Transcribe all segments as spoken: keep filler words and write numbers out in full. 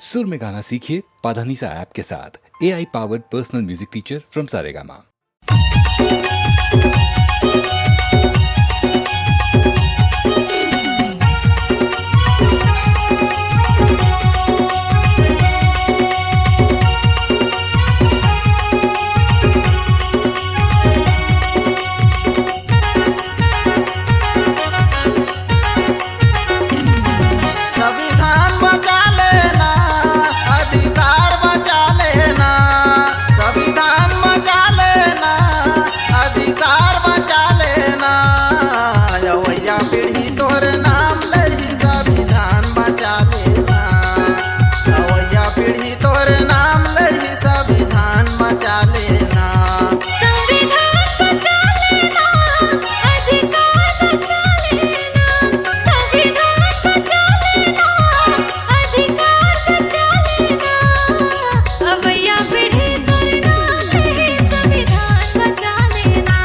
सुर में गाना सीखिए पाधानीसा ऐप के साथ। A I powered personal music teacher from Saregama. संविधान बचा लेना, अधिकार बचा लेना, संविधान बचा लेना, अधिकार बचा लेना। अवैया पीढ़ी तोर नाम लेही, संविधान बचा लेना। अवैया पीढ़ी तोर नाम लेही, संविधान बचा लेना। संविधान बचा लेना, अधिकार बचा लेना। संविधान बचा लेना, अधिकार बचा लेना। अवैया पीढ़ी तोर नाम लेही, संविधान बचा लेना।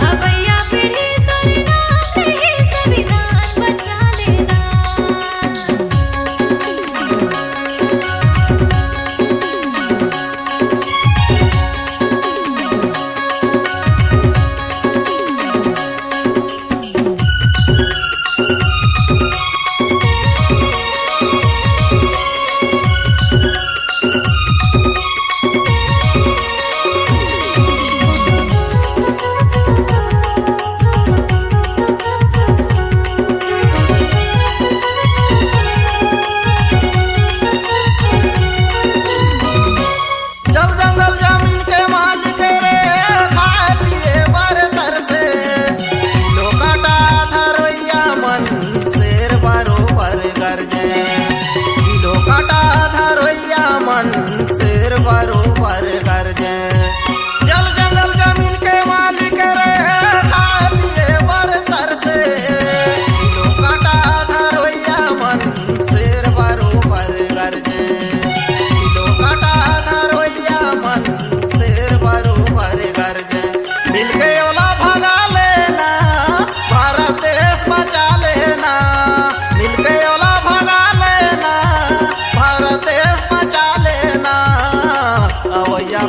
अवैया पीढ़ी तोर नाम लेही, संविधान बचा लेना। जल जंगल जमीन के मालिक रे, खाए पिए बर तरसे। किलो काटा धरोइया मन, शेर बरोबर गरजे। किलो काटा धरोइया मन, शेर बरोबर गरजे। जल जंगल जमीन के मालिक रे, खाए पिए बर तरसे। किलो काटा धरोइया मन, शेर बरोबर गरजे। किलो काटा धरोइया मन, शेर बरोबर गरजे। मिलके ओला भगा लेना, भारत देश बचा लेना। मिलके ओला भगा लेना, भारत देश बचा लेना। अवैया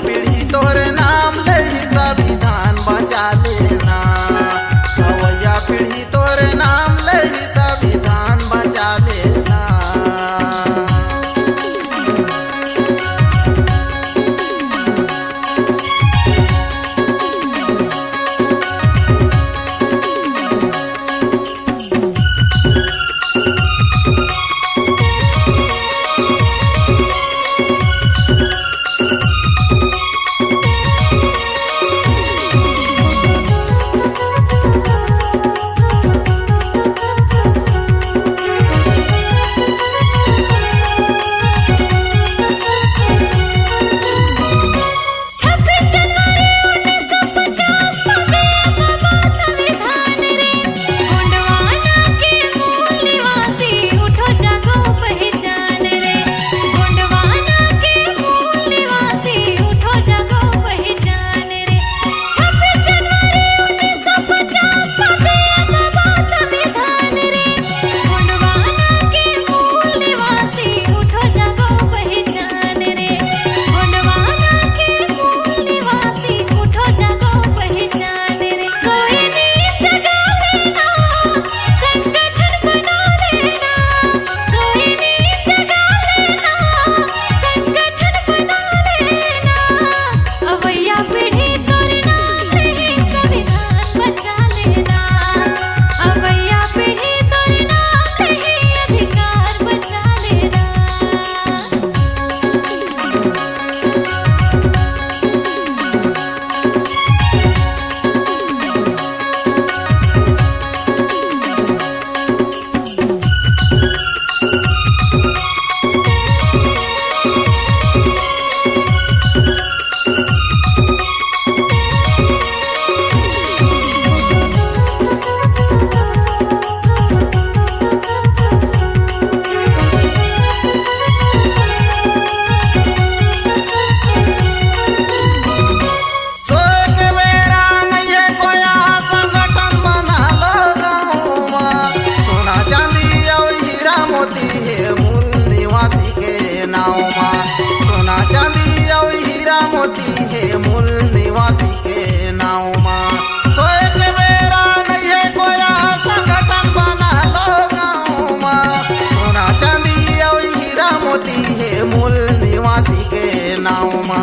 के नाव मा।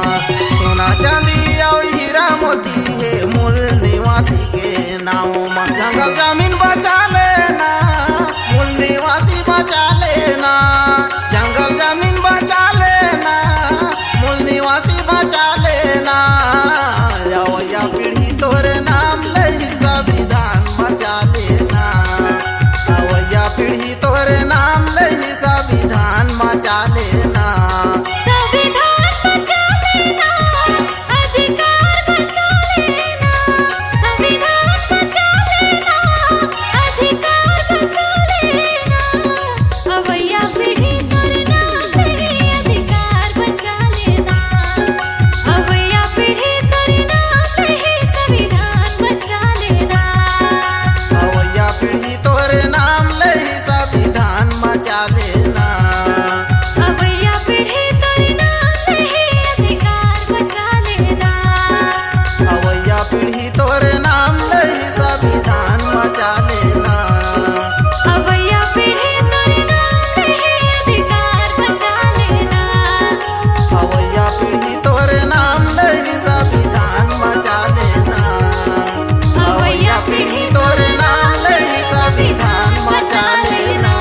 सोना चांदी अउ हीरा मोती हे मूल निवासी के नाव मा। जंगल जमीन बचा लेना, मूल निवासी बचा लेना। जंगल जमीन बचा लेना, मूल निवासी बचा लेना। अवइया पीढ़ी तोरे नाम ले ही संविधान बचा लेना। अवइया पीढ़ी तोरे नाम ले ही संविधान बचा लेना। संविधान बचा लेना, अधिकार बचा लेना। संविधान बचा लेना, अधिकार बचा लेना। अवइया पीढ़ी तोरे नाम ले ही अधिकार बचा लेना। अवइया पीढ़ी तोरे नाम ले ही संविधान बचा लेना। अवइया पीढ़ी तोरे नाम ले ही संविधान बचा लेना। अवइया पीढ़ी तोरे नाम ले ही अधिकार बचा लेना। अवइया पीढ़ी तोरे नाम ले ही संविधान बचा लेना। अवइया पीढ़ी तोरे नाम ले ही अधिकार बचा लेना। अवइया पीढ़ी तोरे नाम ले ही संविधान बचा लेना। अवइया पीढ़ी तोरे नाम ले ही संविधान बचा लेना।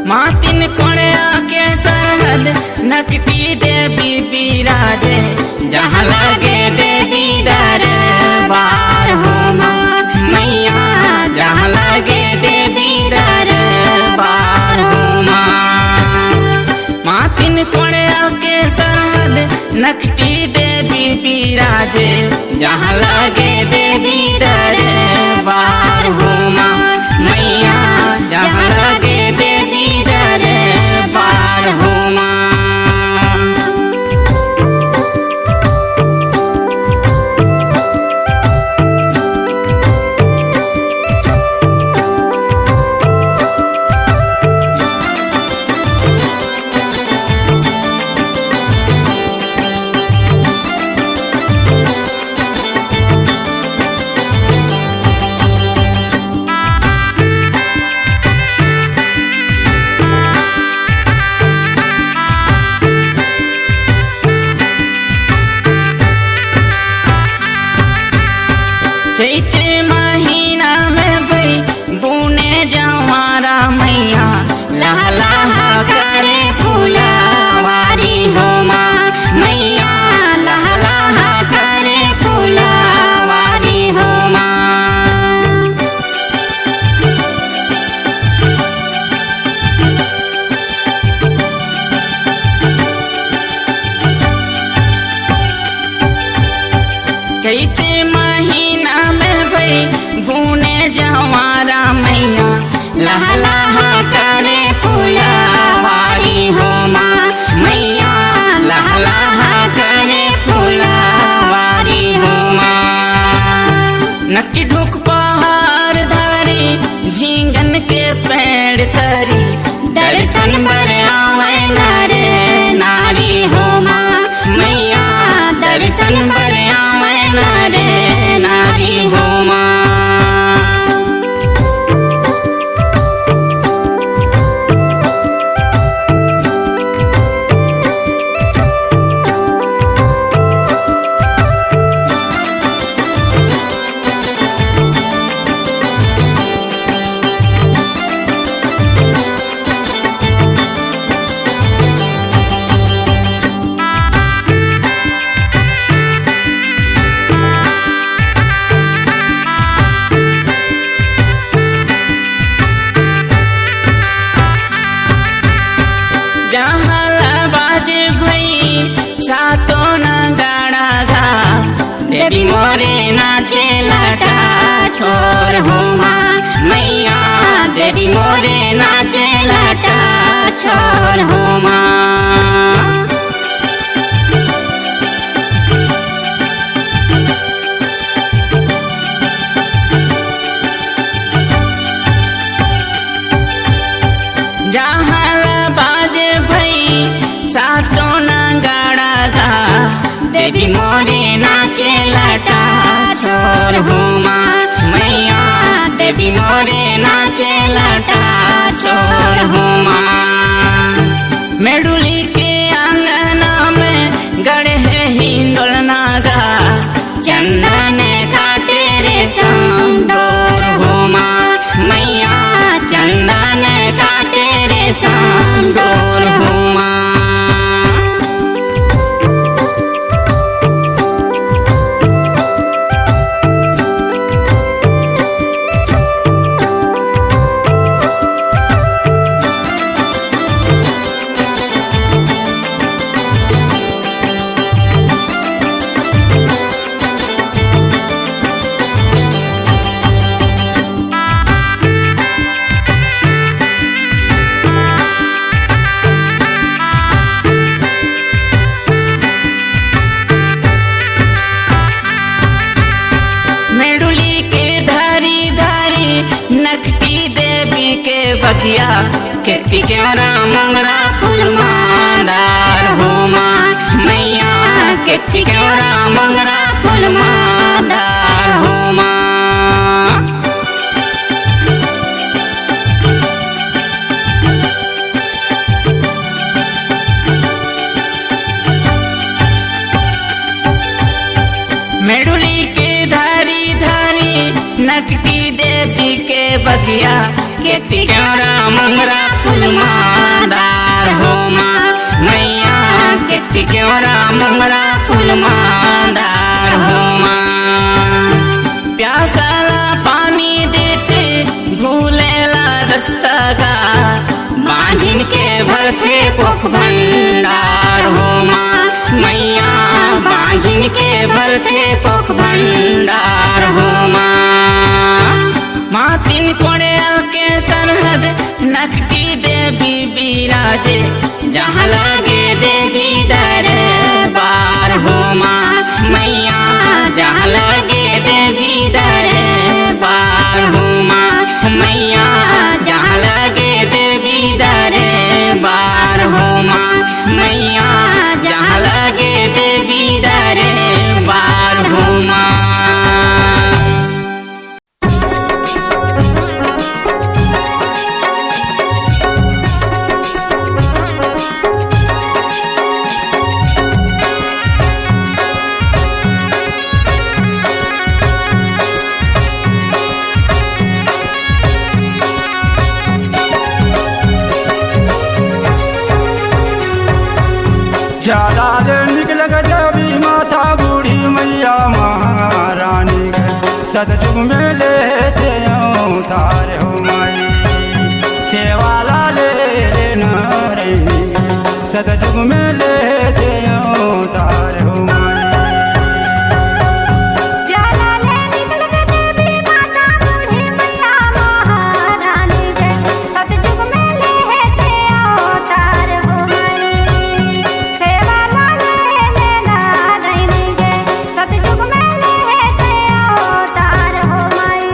मातिन कोड़िया के सरहद नकटी देवी बिराजे, जहाँ लागे देवी दरबार हो माँ मैया, जहाँ लागे देवी दरबार हो माँ। मातिन कोड़िया के सरहद नकटी देवी बिराजे, जहाँ लागे देवी दरबार हो माँ मैया, जहाँ लागे देवी दरबार हो माँ। चैत महीना में भई बुने जवारा मैया, लहलहा करे फुलवारी हो माँ मैया, लहलहा करे फुलवारी हो माँ। चैत महीना में भई बुने जवारा मैया, लहलहा करे फुलवारी हो माँ मैया, लहलहा करे फुलवारी हो माँ। नकटी ढुक पहाड़ धारी, झिंगन के पेड़ तरी, दर्शन बर आवै नर नारी हो माँ मैया, दर्शन बर आवै नर नारी हो माँ। जहाँ ला बाजे भई सातो नगाड़ा गा, देवी मोरे नाचे लटा छोर हो माँ, मैया देवी मोरे नाचे लटा छोर हो माँ। जहाँ बाजे भई सातों नगाड़ा गा, देवी मोरे नाचे लटा छोर हो माँ, मैया देवी मोरे नाचे लटा छोर हो माँ। मेडुली के आंगन में गड़े हे हिंडोल नागा, चंदन काटे रेशम डोर हो माँ, मैया चंदन काटे रेशम डोर हो माँ। मेडुली के धारी धारी नकटी देवी के बगिया, केती केवरा मोंगरा फूल मांदार हो माँ, मैया केती केवरा मोंगरा फूल मांदार हो माँ। मेडुली के धारी धारी नकटी देवी के बगिया, केती केवरा मोंगरा फूल मांदार हो माँ, मैया केती केवरा मोंगरा फूल मांदार हो माँ। प्यासा ला पानी देथे, भूले ला रस्ता गा, बांझिन के भरथे कोख भंडार हो माँ, मैया बांझिन के भरथे कोख भंडार हो माँ। मातिन कोड़िया के सरहद नकटी देवी बिराजे, जहाँ लागे देवी दरबार हो माँ, मैया जहाँ लागे देवी दरबार हो माँ, मैया जहाँ लागे देवी दरबार हो माँ, मैया जहाँ लागे देवी दरबार हो माँ। जाला ले निकल गजबी माता बूढ़ी मैया महारानी के, सतयुग में लेते अवतार हो माई। सेवा ला ले लेना रही, सतयुग में लेते अवतार हो माई। जाला ले निकल के देवी माता बूढ़ी मैया महारानी के, सतयुग में लेते अवतार हो माई। सेवा ला ले लेना रही के, सतयुग में लेते अवतार हो माई।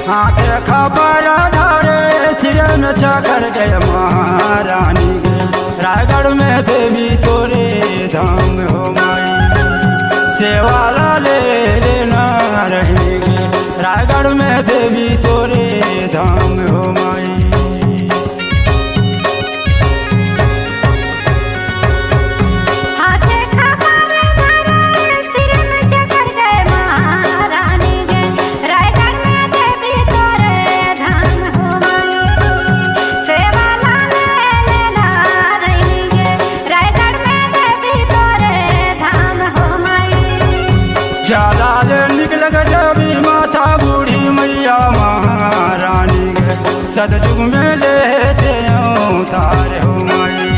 हाथ खबर धरे सिर में चकर गए महारानी गे, रायगढ़ में देवी तोरे धाम हो माई। सेवा ला ले लेना रही गे, रायगढ़ में देवी तोरे धाम हो माई। लेते अवतार हो माई,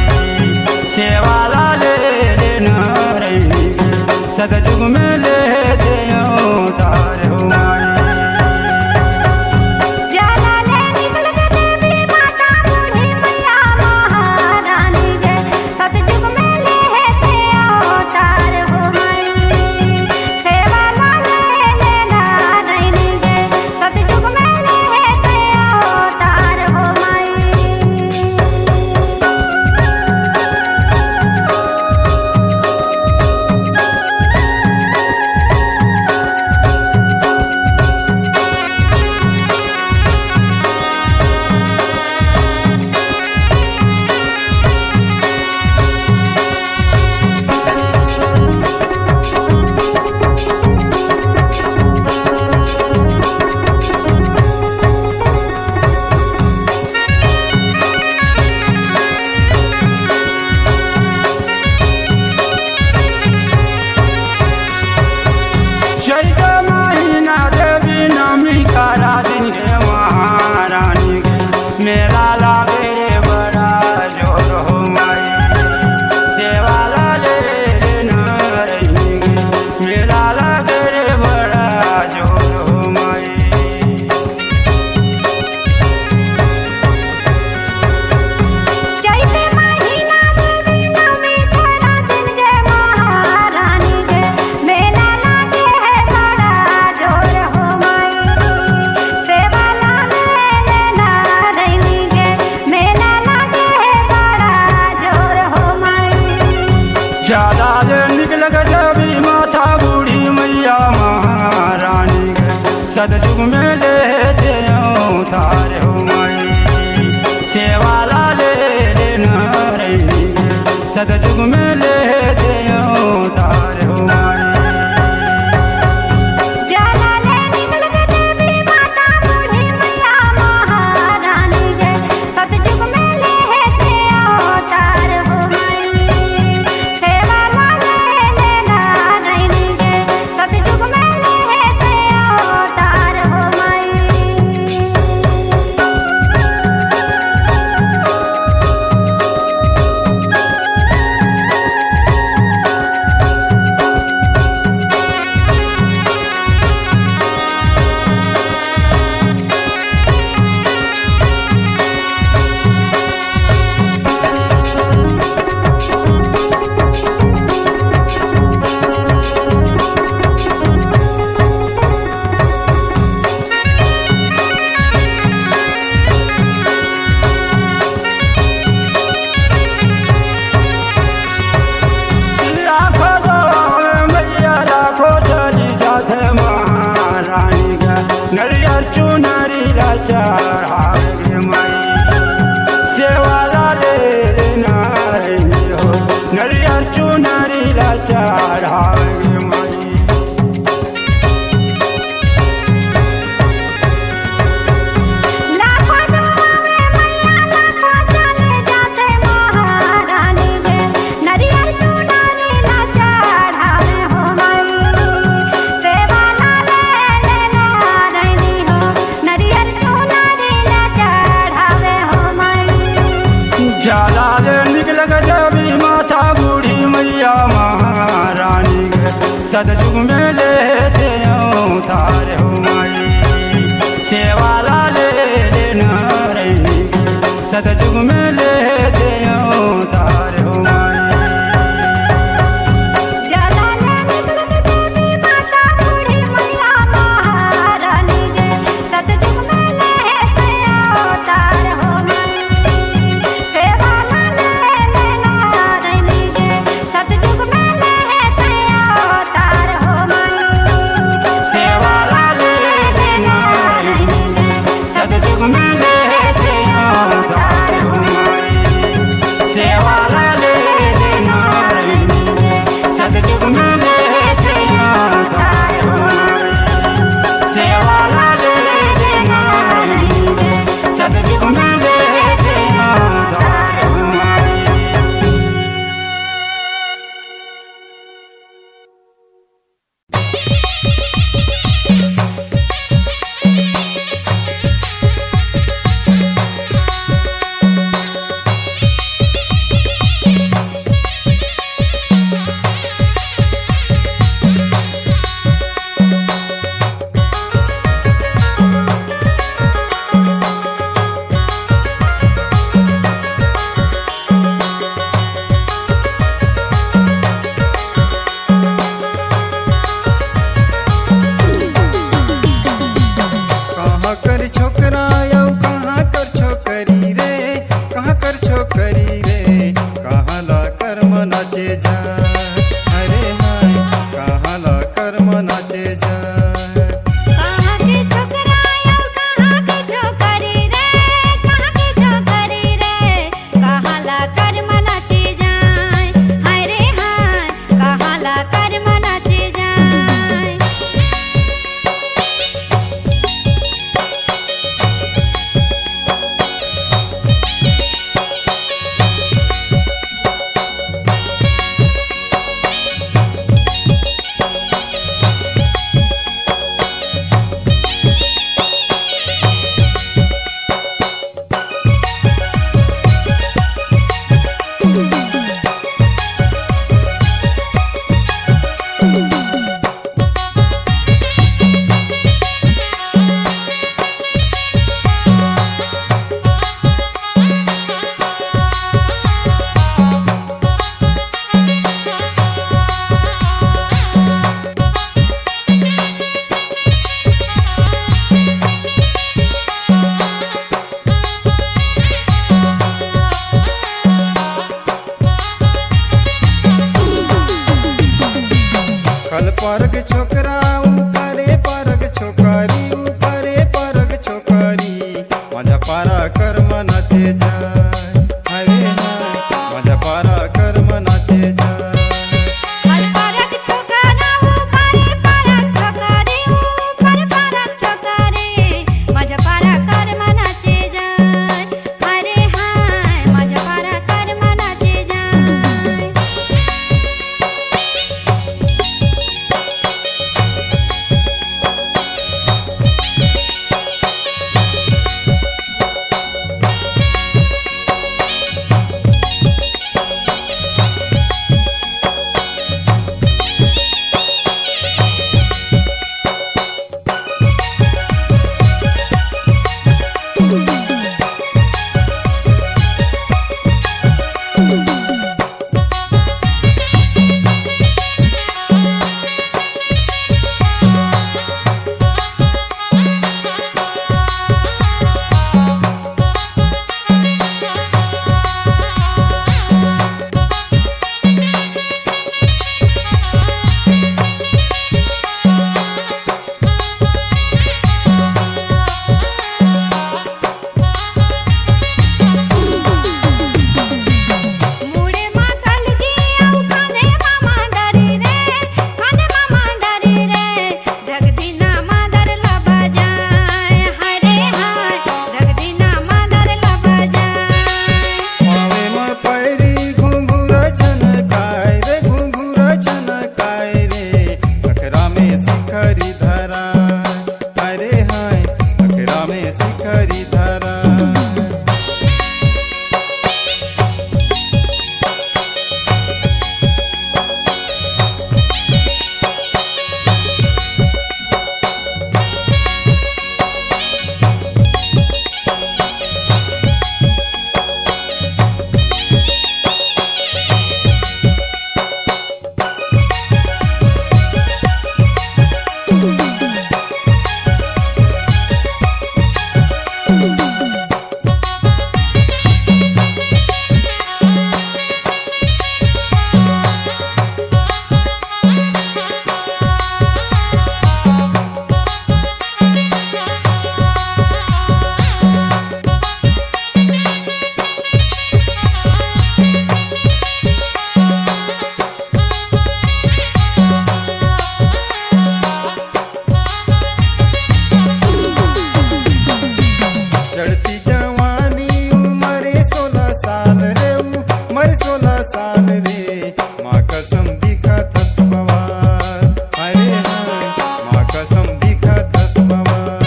सेवा ला ले लेना रैनी के, सतयुग में लेते अवतार हो माई। जला ले निकल के देवी माता बूढ़ी मैया महारानी के, सतयुग में लेते अवतार हो माई। सेवा ला ले लेना रैनी के, सतयुग में लेते अवतार हो माई। चैत महीना देवी नवमी करा दिन गे महारानी के, मेला लागे रे बड़ा जोर हो माई, सेवा ला ले रे नारायणी के, मेला लागे रे बड़ा जोर हो माई। चैत महीना देवी नवमी करा दिन गे महारानी गे, मेला लागे हे बड़ा जोर हो माई। सेवा ला ले लेना रैनी गे, मेला लागे हे बड़ा जोर हो माई। जला ले निकल के देवी माता बूढ़ी मैया महारानी गे, सतयुग में लेते अवतार हो माई। सेवा ला ले लेना रैनी गे, सतयुग में लेते अवतार हो माई। जला ले निकल के देवी माता बूढ़ी मैया महारानी गे, सतयुग में लेते अवतार हो माई। सेवा ला ले लेना रैनी गे, सतयुग में लेते अवतार हो माई। लाखों दौड़ावे मैया, लाखों चली जाथे महारानी गे, नरियर चुनरी ला चढ़ावे गे माई। सेवा ला ले लेना रैनी हो, नरियर चुनरी ला चढ़ावे गे माई। लाखों दौड़ावे मैया, लाखों चले जाथे महारानी गे, नरियर चुनरी ला चढ़ावे हो माई। सेवा ला ले लेना रैनी हो, नरियर चुनरी ला चढ़ावे हो माई। जला ले निकल के देवी माता बूढ़ी मैया महारानी गे, सतयुग में लेते अवतार हो माई। सेवा ला ले लेना रैनी गे, सतयुग में लेते अवतार हो माई। जला ले निकल के देवी माता बूढ़ी मैया महारानी गे, सतयुग में लेते अवतार हो माई। सेवा ला ले लेना रैनी गे, सतयुग में लेते अवतार हो माई। सेवा ला ले लेना रैनी गे, सतयुग में लेते अवतार हो माई। जाय, अरे हाय, माझ्या पारा कर्म नाचे जाय. हर पारक छोकरा, ऊपर पारक छोकरी, ऊपर पारक छोकरी, माझ्या पारा कर्म नाचे जाय. अरे हाय, माझ्या पारा कर्म नाचे जाय. मुड़े मा कलगी अउ कांधे मा मांदरी रे, कांधे मा मांदरी रे, धक दिना मांदर ला बजाय, हरे हाय, धक दिना मांदर ला बजाय. पावे मा पैरी घुंघुरा छनकाय रे, घुंघुरा छनकाय रे, अखरा में सिखरी धरा. अरे हाय, अखरा में सिखरी धरा. चढ़ती जवानी उमर सोलह साल रे, उमर सोलह साल रे, माँ कसम दिखत हस बवाल, अरे हाय, माँ कसम दिखत हस बवाल.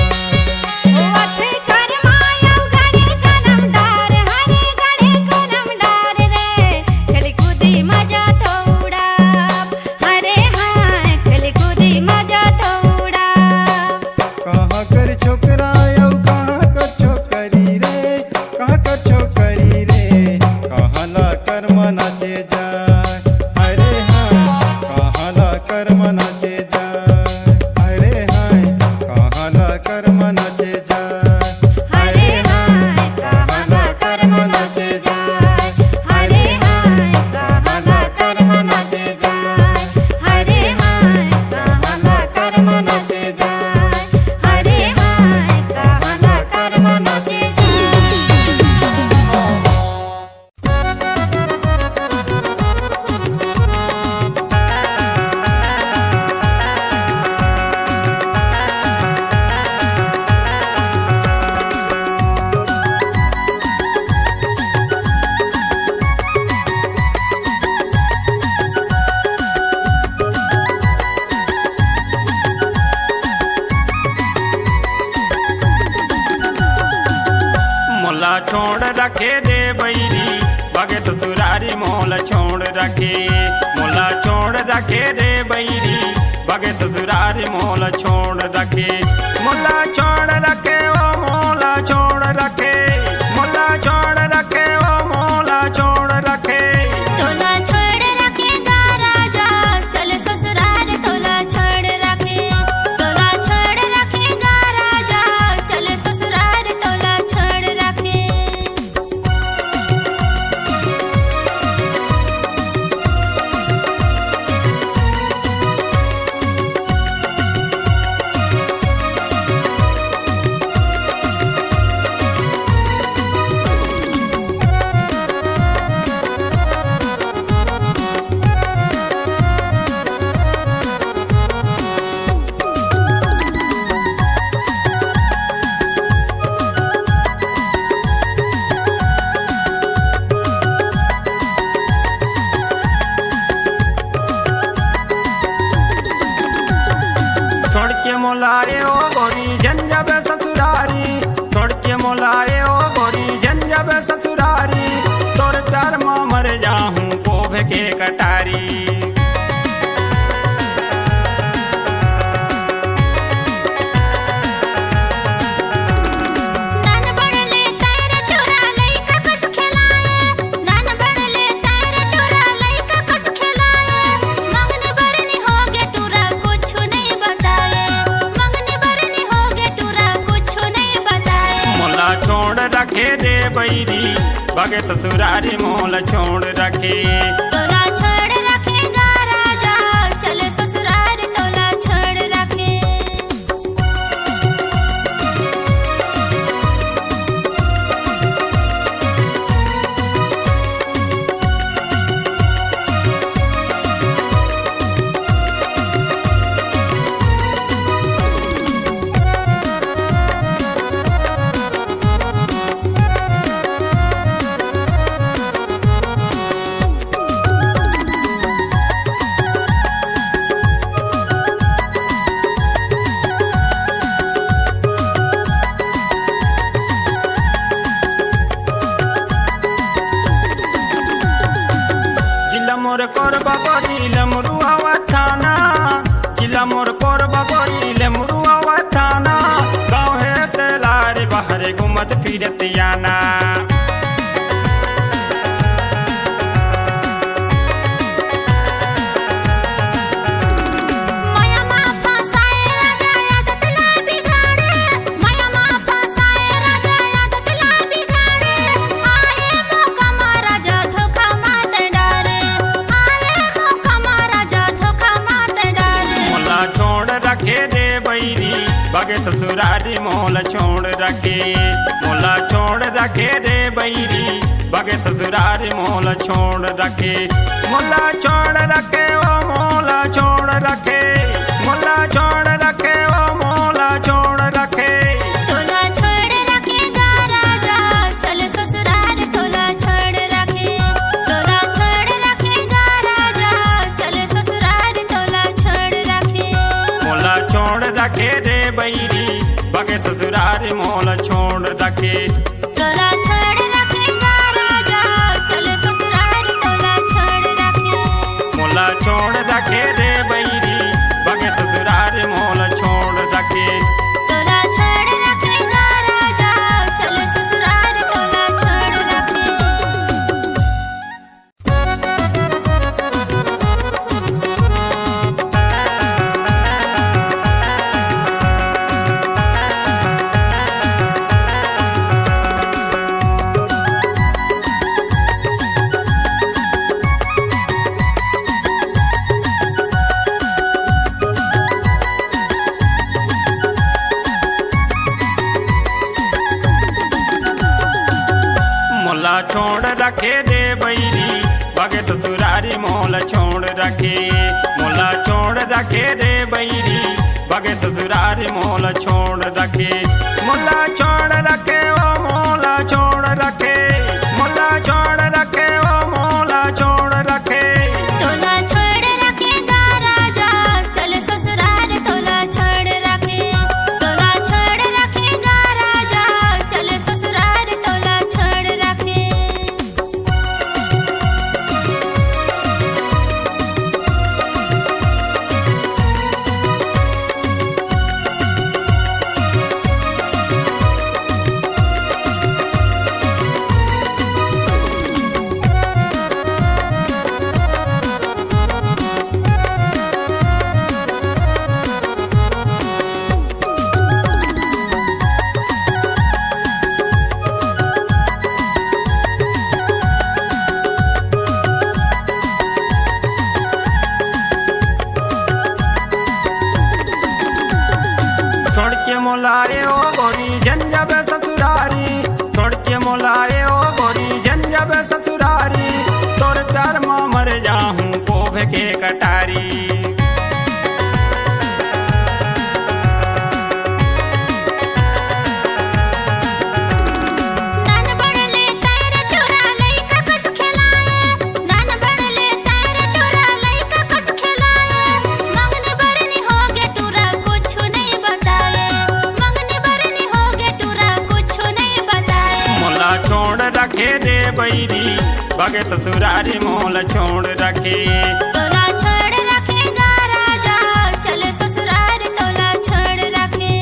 होवत हे कर्मा अउ गणे करम डार, हरे गणे करम डार रे, खेली कूदी मजा तो उड़ाब, हरे हाय, खेली कूदी मजा तो उड़ाब. कहाँ कर छोकरा अउ कहाँ कर छोकरी रे, कहाँ कर छोकरी रे, कहाँ ला कर्म नाचे जाय, अरे हाय, कहाँ ला कर्म नाचे जाय, अरे हाय, कहाँ ला कर्म नाचे जाय, अरे हाय, कहाँ ला कर्म नाचे जाय, अरे हाय, कहाँ ला कर्म नाचे जाय, अरे हाय, कहाँ ला कर्म नाचे जाय, अरे हाय, कहाँ ला कर्म नाचे जाय. मोला छोड़ रखे दे बइरी, बगे ससुरारी मोला छोड़ रखे, मोला छोड़ रखे दे बइरी, बगे ससुरारी मोला छोड़ रखे, मोला छोड़ रखे, ओ मोला छोड़ रखे, मोला छोड़ रखे, ओ मोला छोड़ रखे. तोला छोड़ रखे गा राजा, चल ससुरार तोला छोड़ रखे, तोला छोड़ रखे गा राजा, चल ससुरार तोला छोड़ रखे. बगे ससुरारी मोला छोड़ रखे। तोला छोड़ रखे गा राजा, चले ससुरारी तोला छोड़ रखे। जिला मोर कोरबा बोरी ले मुरुआवा थाना, जिला मोर कोरबा बोरी ले मुरुआवा थाना, गाँव हे तेलारी बहरे घूमत फिरत आना। मया मा फसाए राजा आदत ला बिगाड़े, मया मा फसाए राजा आदत ला बिगाड़े। आए मौका मा राजा धोखा मत डारे, आए मौका मा राजा धोखा मत डारे। मोला छोड़ रखे रे बैरी, बगे ससुरारी मोला छोड़ रखे। मोला छोड़ रखे रे बैरी, बगे ससुरारी मोला छोड़ रखे। मोला छोड़ रखे, ओ मोला छोड़ रखे। मोला छोड़ रखे, ओ मोला छोड़ रखे। तोला छोड़ रखे गा राजा, चल ससुरार तोला छोड़ रखे। तोला छोड़ रखे गा राजा, चल ससुरार तोला छोड़ रखे। मोला छोड़ रखे रे बैरी, बगे ससुरार मोला छोड़ रखे। तोला छोड़ रखे गा राजा, चल ससुरार तोला छोड़ रखे। मोला छोड़ रखे रे बैरी, बगे ससुरार मोला छोड़ रखे। तोला छोड़ रखे गा राजा, चल ससुरार तोला छोड़ रखे। मोला छोड़ रखे रे बैरी, बगे ससुरारी मोला छोड़ रखे। मोला छोड़ रखे रे बैरी, बगे ससुरारी मोला छोड़ रखे। मोला छोड़ रखे, ओ मोला छोड़ रखे। मोला छोड़ रखे, ओ मोला छोड़ रखे। तोला छोड़ रखे गा राजा, चल ससुरार तोला छोड़ रखे। तोला छोड़ रखे गा राजा, चल ससुरार तोला छोड़ रखे। छोड़ के मोला ए ओ गोरी, झन जाबे ससुरारी। छोड़ के मोला ए ओ गोरी, झन जाबे ससुरारी। तोर प्यार मा मर जाहूँ, कोभ के कटारी। नान बड़ले तैर टोरा लइका कस खेलाए, नान बड़ले तैर टोरा लइका कस खेलाए। मंगनी बरनी होगे टूरा कुछु नहीं बताए, मंगनी बरनी होगे टूरा कुछु नहीं बताए। मोला छोड़ रखे रे बैरी, बगे ससुरारी मोला छोड़ रखे। तोला छोड़ रखे गा राजा, चल ससुरारी तोला छोड़ रखे।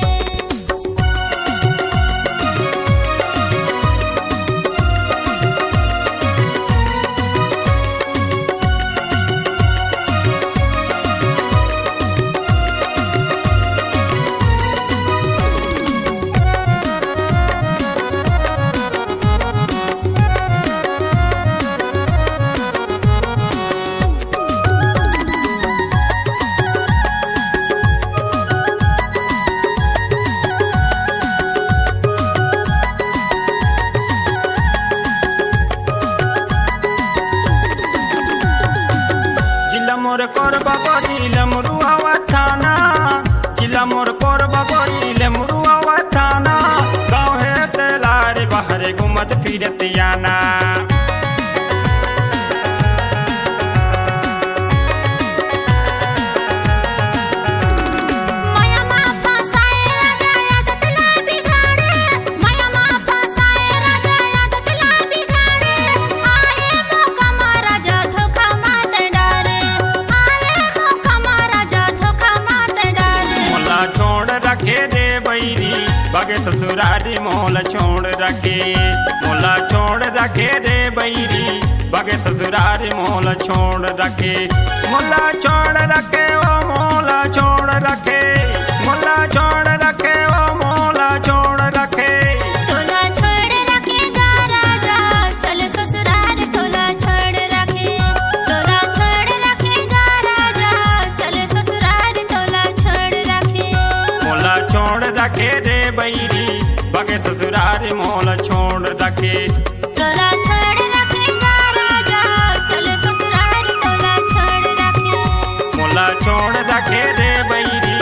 मोर कोरबा गोरी ले मुरुआ थाना, जिला मोर कोरबा गोरी ले मुरुआ थाना, गाँव हे तेलारी बहरे घूमत फिरत आना। माया मा फंसाए राजा आदत ला बिगाड़े, माया मा फंसाए राजा आदत ला बिगाड़े, आए मौका मा राजा धोखा मत डारे, आए मौका मा राजा धोखा मत डारे। मोला छोड़ रखे रे बैरी, बगे ससुरारी मोला छोड़ रखे, मोला छोड़ रखे रे बैरी, बगे ससुरारी मोला छोड़ रखे, मोला छोड़ रखे, ओ मोला छोड़ रखे, मोला छोड़ रखे, ओ मोला छोड़ रखे। तोला छोड़ रखे गा राजा, चल ससुरार तोला छोड़ रखे, तोला छोड़ रखे गा राजा, चल ससुरार तोला छोड़ रखे। मोला छोड़ रखे रे बैरी, बगे ससुरार मोला छोड़ रखे। तोला छोड़ रखे गा राजा, चल ससुरार तोला छोड़ रखे। मोला छोड़ रखे रे बैरी,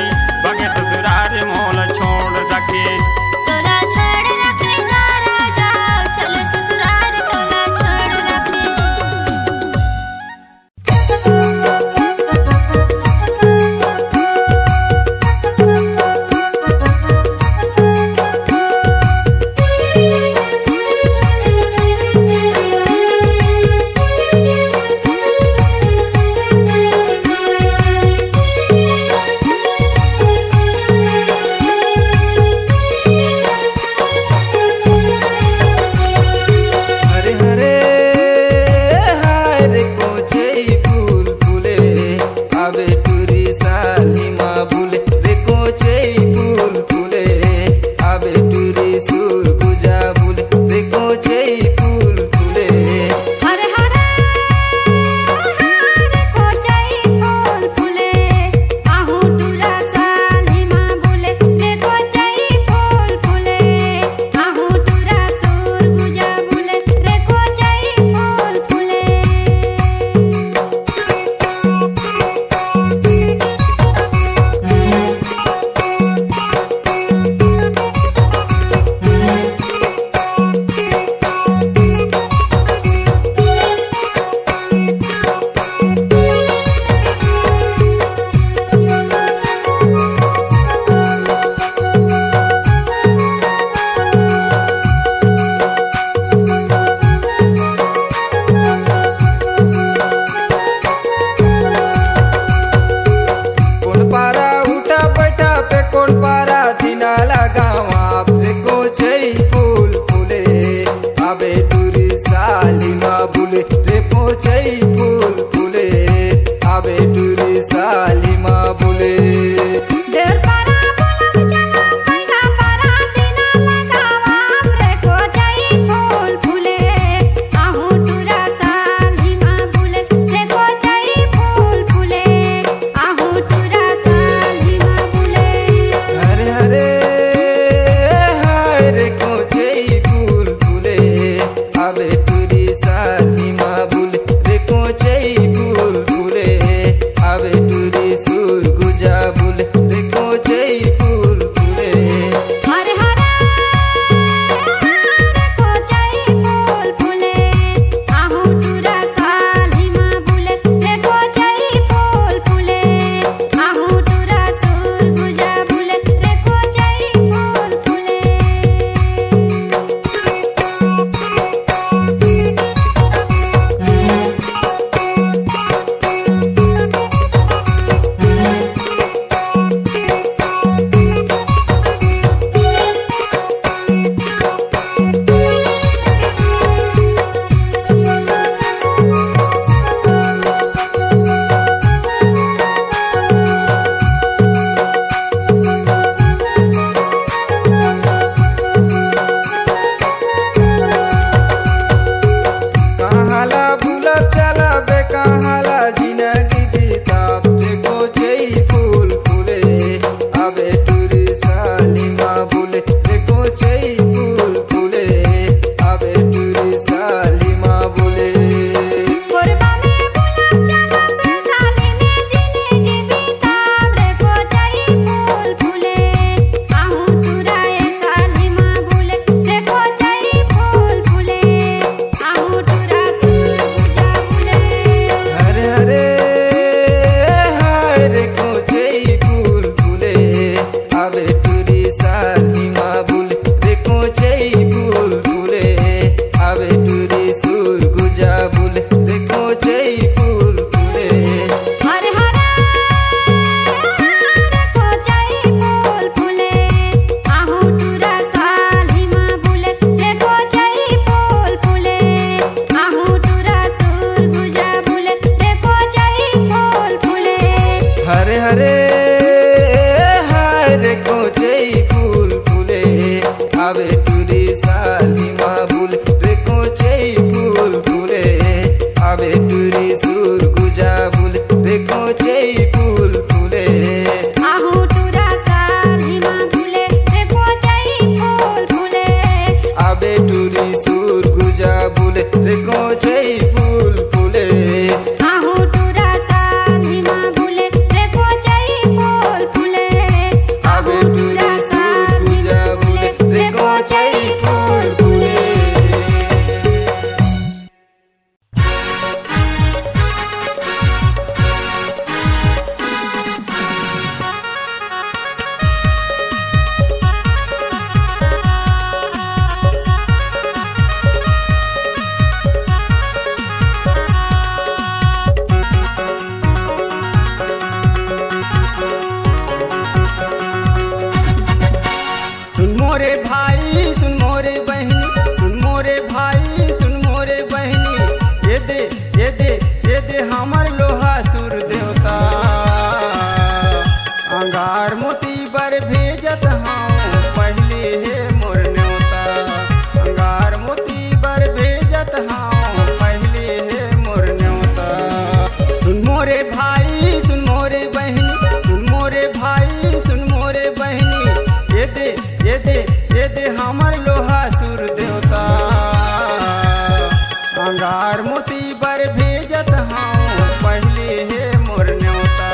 अंगार मोती बर भेजत हंव पहिली हे मोर न्योता,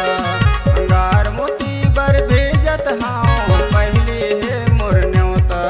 अंगार मोती बर भेजत हंव पहिली हे मोर न्योता।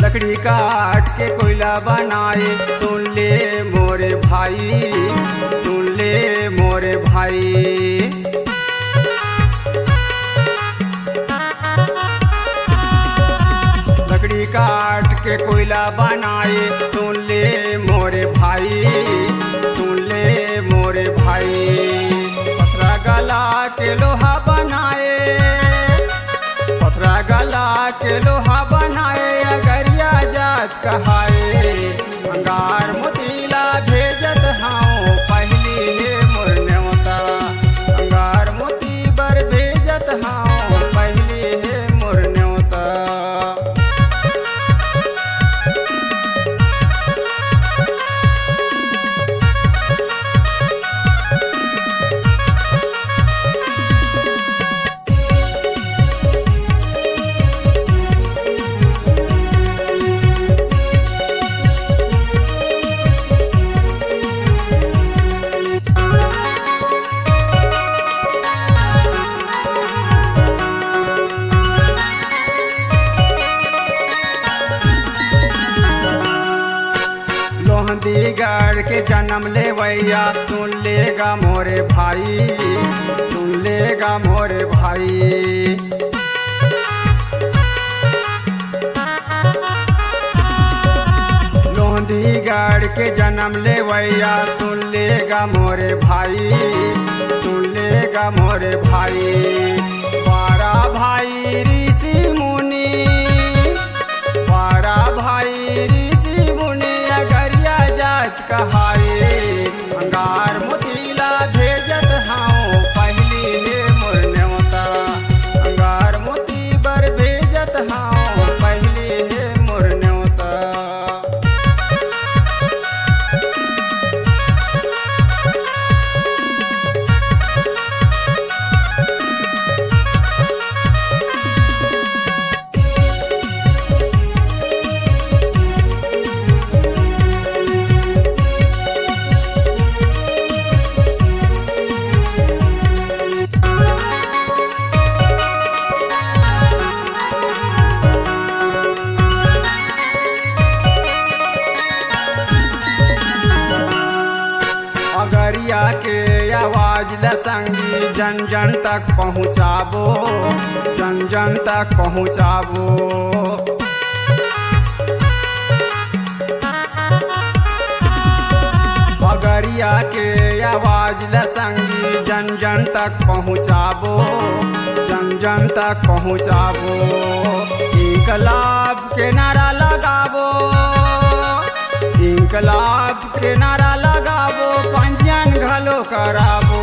लकड़ी काट के कोइला बनाए, सुन ले मोरे भाई, सुन ले मोरे भाई। लकड़ी काट के कोइला बनाए, सुन ले मोरे भाई, सुन ले मोरे भाई। पथरा गला के लोहा बनाए, पथरा गला के लोहा बनाए, अगरिया जात कहाए। अंगार मोती ला भेजत हंव पहिली हे मोर न्योता, अंगार मोती बर भेजत हंव पहिली हे मोर न्योता। लोहंदीगढ़ के जनम लेवइया, सुन ले गा मोरे भाई, सुन ले गा मोरे भाई। लोहंदीगढ़ के जनम लेवइया, सुन ले गा मोरे भाई, सुन ले गा मोरे भाई। बारह भाई ऋषि मुनि, बारह भाई ऋषि मुनि, अगरिया जात कहाए। अंगार मोती ला भेजत हंव पहिली हे मोर न्योता, अंगार मोती बर भेजत हंव पहिली हे मोर न्योता। अगरिया के आवाज ल संगी जन जन तक पहुँचाबो, जन जन तक पहुँचाबो। अगरिया के आवाज ल संगी जन जन तक पहुँचाबो, जन जन तक पहुँचाबो। इंकलाब के नारा लगाबो, इंकलाब के नारा लगाबो, पंजीयन घलो कराबो।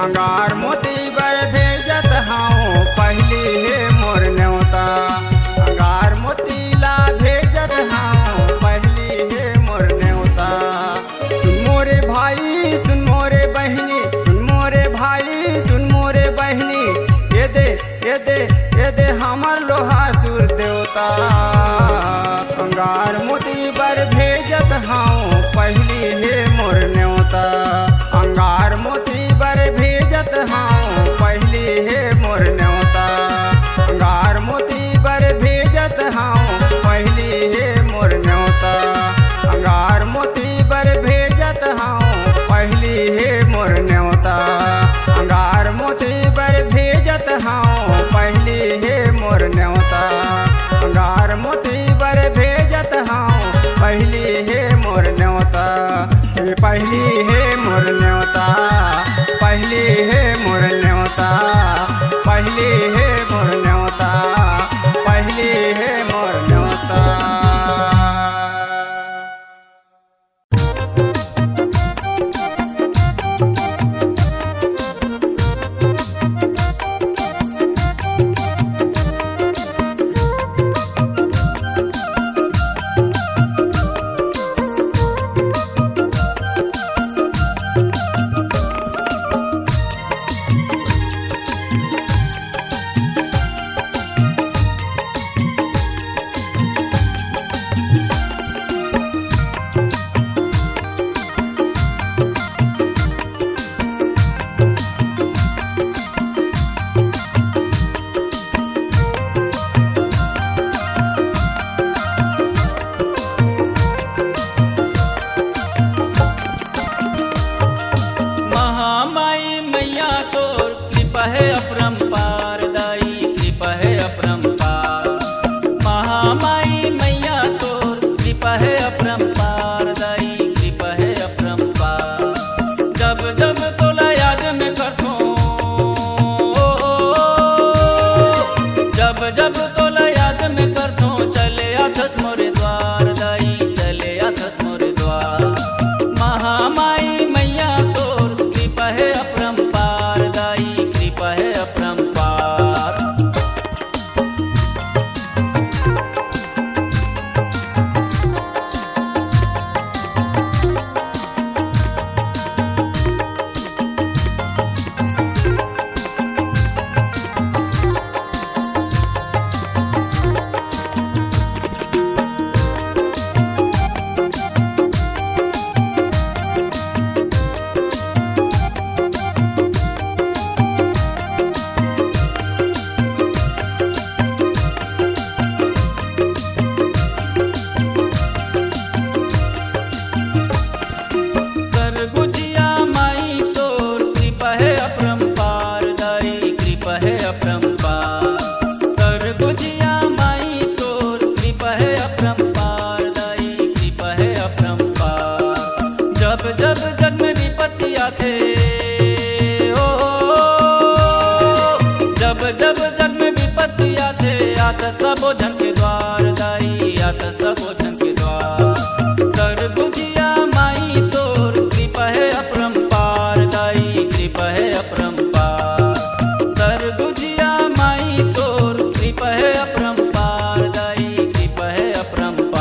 अंगार मोती बर भेजत हंव पहिली हे मोर न्योता, अंगार मोती ला भेजत हंव पहिली हे मोर न्योता। सुन मोरे भाई, सुन मोरे बहिनी, सुन मोरे भाई, सुन मोरे बहिनी, ये दे, ये दे, ये दे हमर लोहासुर देवता। अंगार मोती बर भेजत हंव पहिली हे मोर न्योता, अंगार मोती बर भेजत हंव पहिली हे मोर न्योता, अंगार मोती बर भेजत हंव पहिली हे मोर न्योता, अंगार मोती बर भेजत हंव पहिली हे मोर न्योता, अंगार मोती बर भेजत हंव पहिली हे मोर न्योता, अंगार मोती बर भेजत हंव पहिली हे मोर न्योता, हे पहिली हे मोर न्योता, पहिली हे मोर न्योता, पहिली हे मोर न्योता, पहिली हे मोर न्योता। सबो झन के द्वार दाई, आत सबो झन के द्वार। सरगुजिया माई तोर कृपा हे अपरंपार दाई, कृपा हे अपरंपार। सरगुजिया माई तोर कृपा हे अपरंपार दाई, कृपा हे अपरंपार।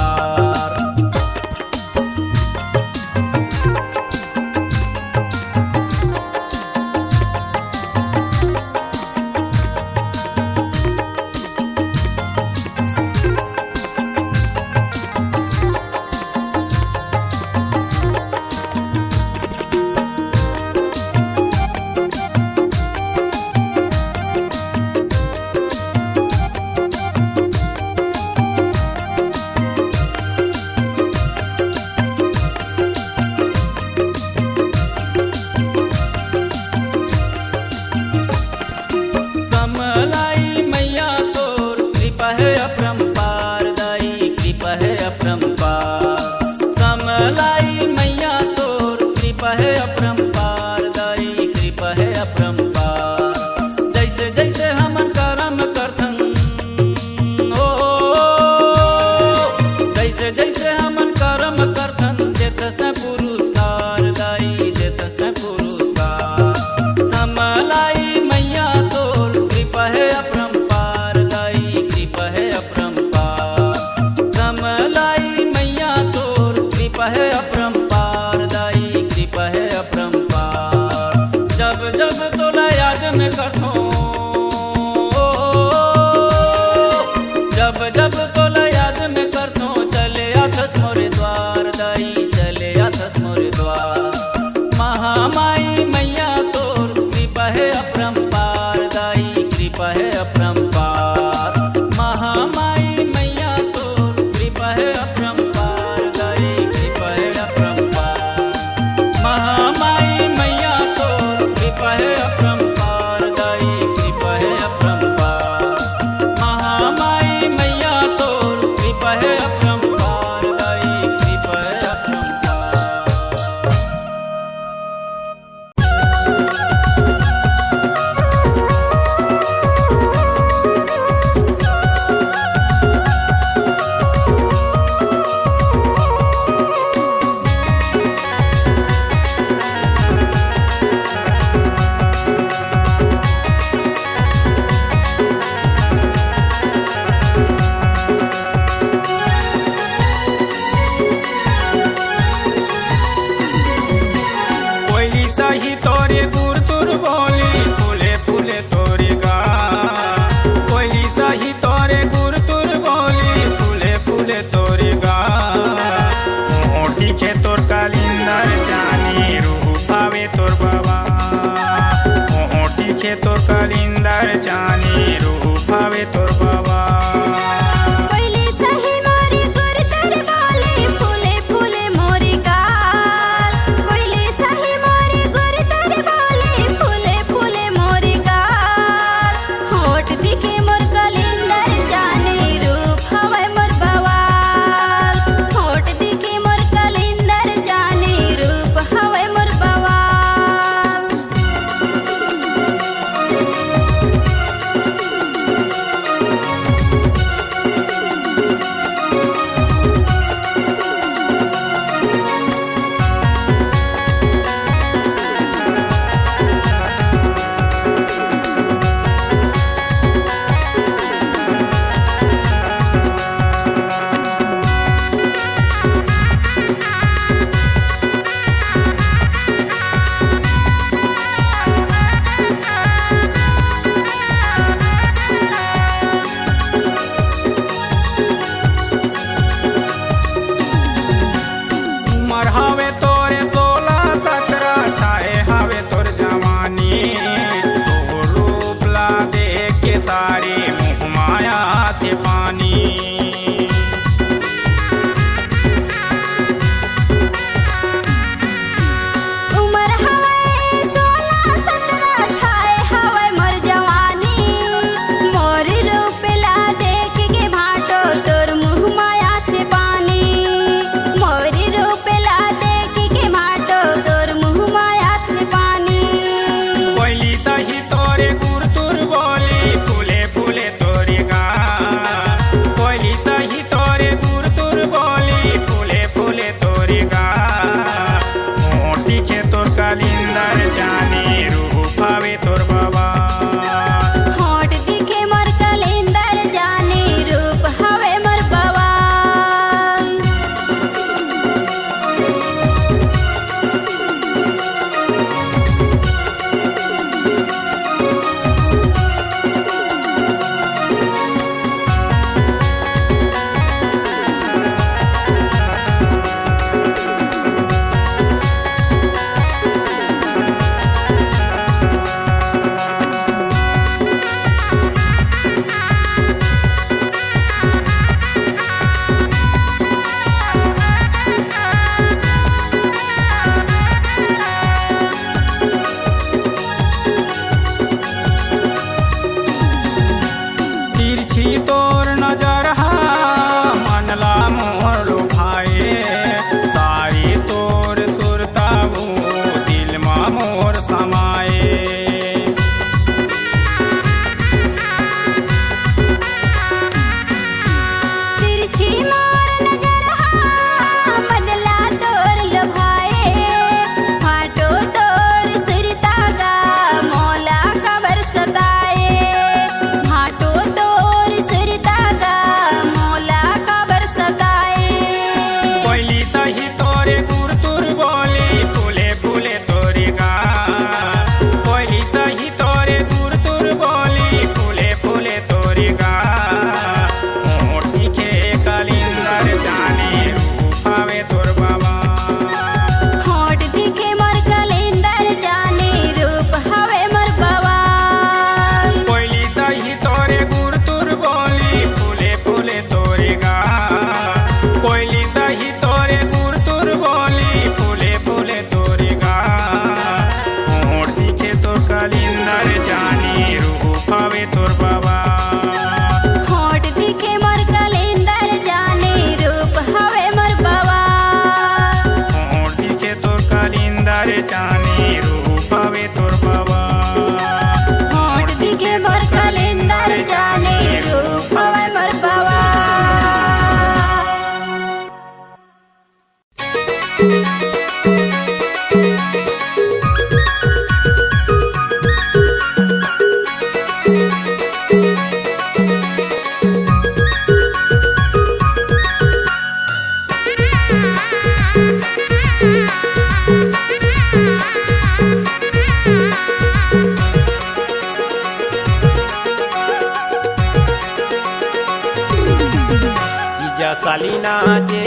साली नाचे,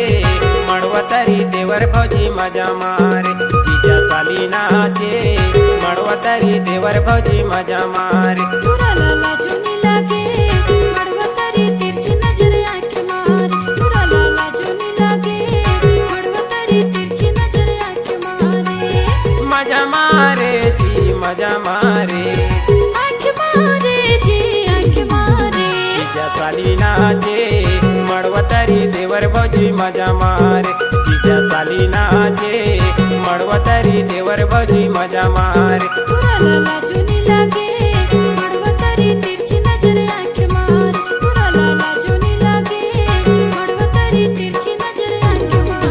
मड़वा तरी देवर भौजी मजा मारे। जीजा साली नाचे, मड़वा तरी देवर भौजी मजा मारे। बुरा लाला जो नी लागे, मड़वा तरी तिरछी नजर आके मारे। बुरा लाला जो नी लागे, मड़वा तरी तिरछी नजर आके मारे। मजा मारे जी, मजा मारे। आँख मारे जी, आँख मारे। जीजा साली नाचे, मड़वा तरी देवर भौजी मजा मारे। जीजा साली नाचे, मड़वा तरी देवर भौजी मजा मारे। बुरा लाला जो नी लागे, मड़वा तरी तिरछी नजर आँख मारे। बुरा लाला जो नी लागे, मड़वा तरी तिरछी नजर आँख मारे।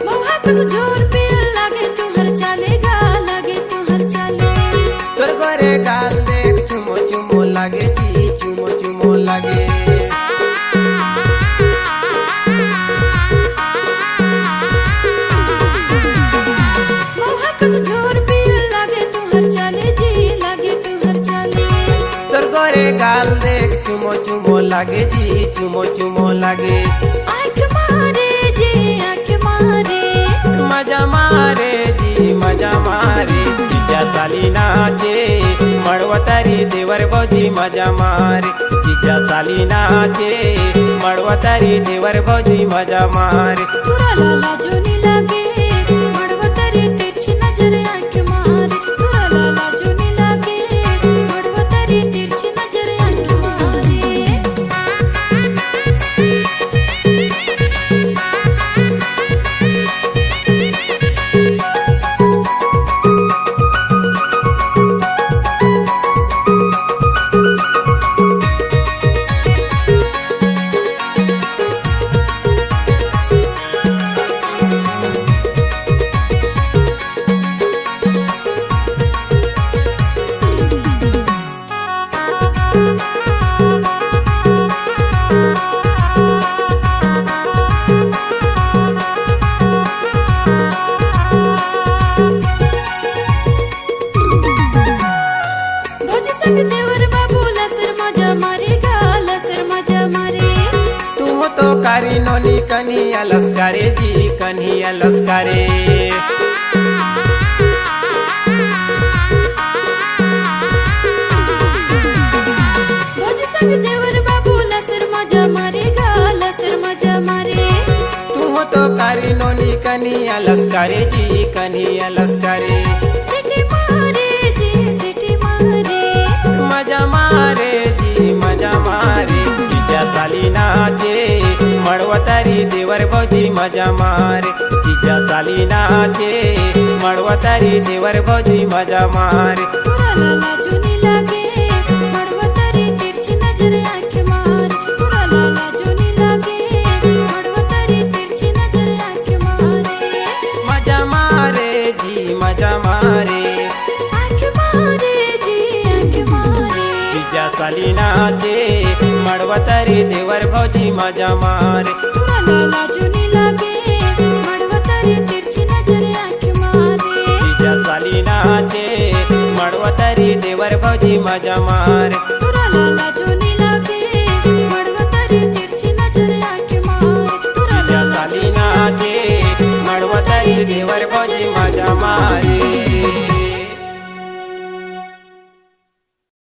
मउहा कस जोर पियल लागे तुहर चाले गा, लागे तुहर चाले। तोर गोरे गाल देख चुमो चुमो लागे जी, चुमो चुमो लागे। मउहा कस जोर पियल लागे तुहर चाले जी, लागे तुहर चाले। तोर गोरे गाल देख चुमो चुमो लागे जी, चुमो चुमो लागे। आँख मारे जी, आँख मारे। मजा मारे जी, मजा मारे। जीजा साली नाचे, मड़वा तरी देवर भौजी मजा मारे। जीजा साली नाचे, मड़वा तरी देवर भौजी मजा मारे। बुरा लाला जो नी लागे, मड़वा तरी तिरछी नजर आँख मारे। बुरा लाला जो नी लागे, मड़वा तरी तिरछी नजर आँख मारे। भौजी संग देवर बाबू लसर मजा मारे गा, लसर मजा मारे। तू तो कारी नोनी कनी अलस करे जी, कनी अलस करे। भौजी संग देवर बाबू लसर मजा मारे गा, लसर मजा मारे। तू तो कारी नोनी कनी अलस करे जी, कनी अलस करे। सिटी मारे जी, सिटी मारे। मजा मारे जी, मजा मारे। जीजा साली नाचे, मड़वा तरी देवर भौजी मजा मारे। जीजा साली नाचे, मड़वा तरी देवर भौजी मजा मारे। बुरा लाला जो नी लागे, मड़वा तरी तिरछी नजर आँख मारे। बुरा लाला जो नी लागे, मड़वा तरी तिरछी नजर आँख मारे। मजा मारे जी, मजा मारे। आँख मारे जी, आँख मारे। जीजा साली नाचे, मड़वा तरी देवर भौजी मजा मारे। बुरा लाला जो नी लागे, मड़वा तरी तिरछी नजर आँख मारे। जीजा साली नाचे, मड़वा तरी देवर भौजी मजा मारे। बुरा लाला जो नी लागे, मड़वा तरी तिरछी नजर आँख मारे। बुरा जीजा लाला साली नाचे, मड़वा तरी देवर भौजी मजा मारे।